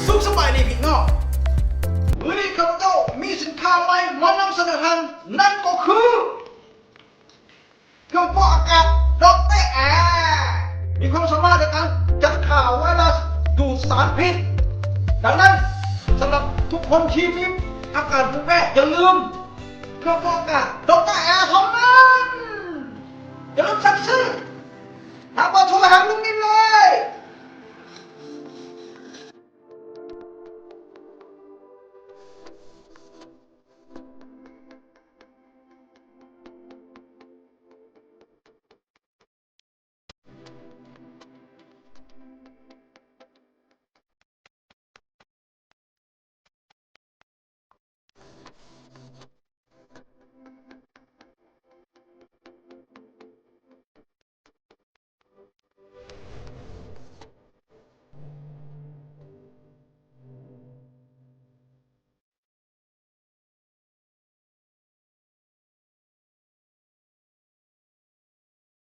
ສຸກສະບາຍດີພີ່ນ້ອງ ມື້ນີ້ຂ້າພະເຈົ້າມີສິນຄ້າໃໝ່ມານຳສະເໜີທ່ານ ນັ້ນກໍຄື ເຄື່ອງຟອກອາກາດ ດັອກເຕີແອ ມີຄວາມສາມາດໃນການຈັດຂ້າໄວຣັສ ດູດສານພິດ. ດັ່ງນັ້ນ ສຳລັບທຸກຄົນທີ່ມີອາການພູແພ້ ຢ່າລືມເຄື່ອງຟອກອາກາດ ດັອກເຕີແອ ເທົ່ານັ້ນ. ຢ່າລືມສັ່ງຊື້ ຫາເບີໂທຫາລຸງມິນເລີຍ.